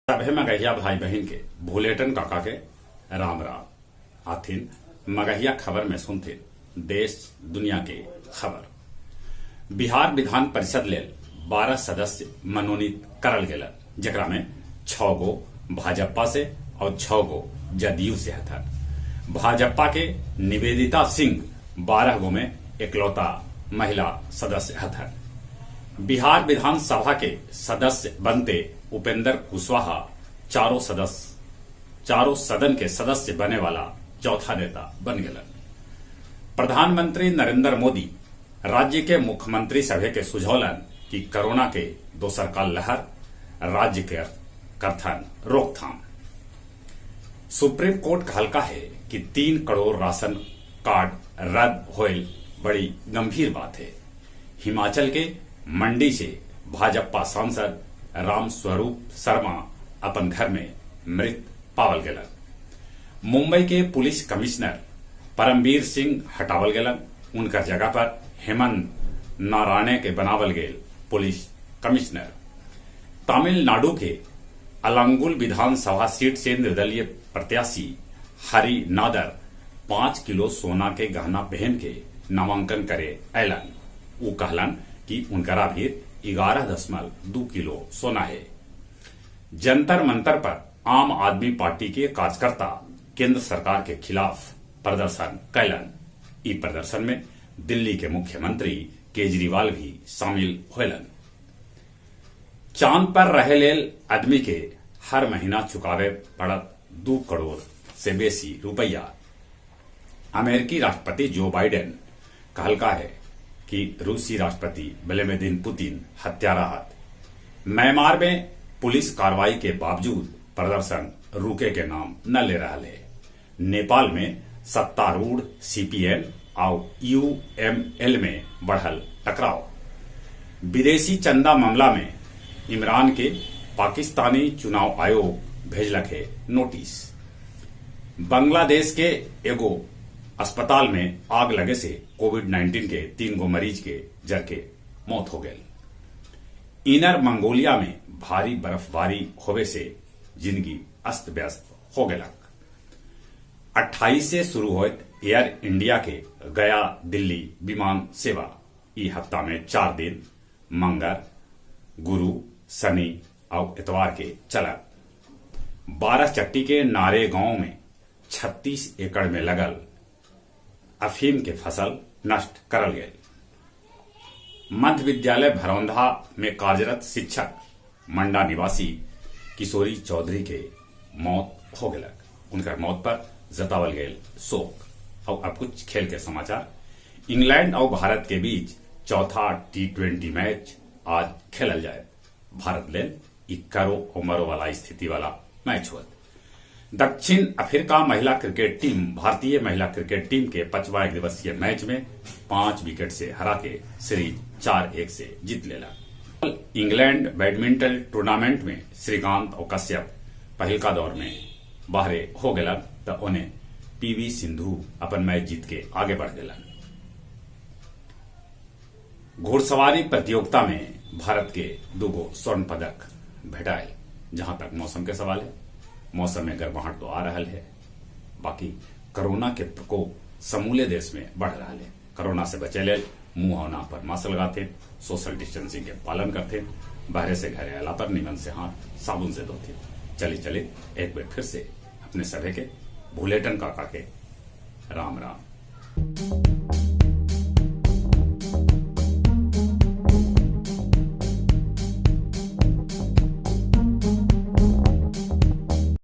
सभे मगहिया भाई बहिन के भुलेटन काका के राम राम। आथिन मगहिया खबर में सुनथिन देश दुनिया के खबर। बिहार विधान परिषद लेल 12 सदस्य मनोनीत करल गेलन, जेकरा में 6 गो भाजपा से और 6 गो जदयू से हथन। भाजपा के निवेदिता सिंह 12 गो में एकलौता महिला सदस्य हथन। बिहार विधानसभा के सदस्य बनते उपेंद्र कुशवाहा चारों सदन के सदस्य बने वाला चौथा नेता बन गेलन। प्रधानमंत्री नरेंद्र मोदी राज्य के मुख्यमंत्री सभे के सुझौलन कि कोरोना के दोसर का लहर राज्य के करथन रोकथाम। सुप्रीम कोर्ट कहलका है कि 3 करोड़ राशन कार्ड रद्द होयल बड़ी गंभीर बात है। हिमाचल के मंडी से भाजपा सांसद रामस्वरूप शर्मा अपन घर में मृत पावल गेलन। मुंबई के पुलिस कमिश्नर परमवीर सिंह हटावल गेलन, उनकर जगह पर हेमंत नारायणे के बनावल गेल पुलिस कमिश्नर। तमिलनाडु के अलंगुल विधानसभा सीट से निर्दलीय प्रत्याशी हरि नादर 5 किलो सोना के गहना पहन के नामांकन करे ऐलन। उ कहलन कि उनकरा भी 11.2 किलो सोना है। जंतर मंतर पर आम आदमी पार्टी के कार्यकर्ता केंद्र सरकार के खिलाफ प्रदर्शन कैलन। ई प्रदर्शन में दिल्ली के मुख्यमंत्री केजरीवाल भी शामिल होलन। चांद पर रहे लेल आदमी के हर महीना चुकावे पड़त 2 करोड़ से बेसी रुपया। अमेरिकी राष्ट्रपति जो बाइडेन कहलका है कि रूसी राष्ट्रपति व्लादिमीर पुतिन हत्यारा हत। म्यांमार में पुलिस कार्रवाई के बावजूद प्रदर्शन रुके के नाम न ले रहा है। नेपाल में सत्तारूढ़ सीपीएन और यूएमएल में बढ़ल टकराव। विदेशी चंदा मामला में इमरान के पाकिस्तानी चुनाव आयोग भेजलक है नोटिस। बांग्लादेश के एगो अस्पताल में आग लगे से कोविड-19 के 3 गो मरीज के जर के मौत हो गई। इनर मंगोलिया में भारी बर्फबारी होवे से जिंदगी अस्त व्यस्त हो गलक। 28 से शुरू होत एयर इंडिया के गया दिल्ली विमान सेवा ई हफ्ता में 4 दिन मंगर, गुरु, शनि और इतवार के चलत। 12 चट्टी के नारे गांव में 36 एकड़ में लगल अफीम के फसल नष्ट करल गए। मध्य विद्यालय भरौंधा में कार्यरत शिक्षक मंडा निवासी किशोरी चौधरी के मौत हो गलक। उनकर मौत पर जतावल गए शोक। और अब कुछ खेल के समाचार। इंग्लैंड और भारत के बीच चौथा T20 match आज खेलल जाए। भारत लेल ई करो और मरो वाला स्थिति वाला मैच हुआ। दक्षिण अफ्रीका महिला क्रिकेट टीम भारतीय महिला क्रिकेट टीम के 5वां एक दिवसीय मैच में 5 विकेट से हरा के सीरीज 4-1 से जीत लेला। इंग्लैंड बैडमिंटन टूर्नामेंट में श्रीकांत और कश्यप पहिलका दौर में बाहरे हो गलन तो उन्हें पीवी सिंधु अपन मैच जीत के आगे बढ़ गलन। घुड़सवारी प्रतियोगिता में भारत के 2 गो स्वर्ण पदक भेटायल। जहां तक मौसम के सवाल है, मौसम में गर्माहट तो आ रहा है, बाकी कोरोना के प्रकोप समूले देश में बढ़ रहा है। कोरोना से बचे लेल मुंह और नाक पर मास्क लगाते, सोशल डिस्टेंसिंग के पालन करते, बाहर से घर आला पर निमन से हाथ साबुन से धोते। चले चले एक बार फिर से अपने सभे के भुलेटन काका के राम राम।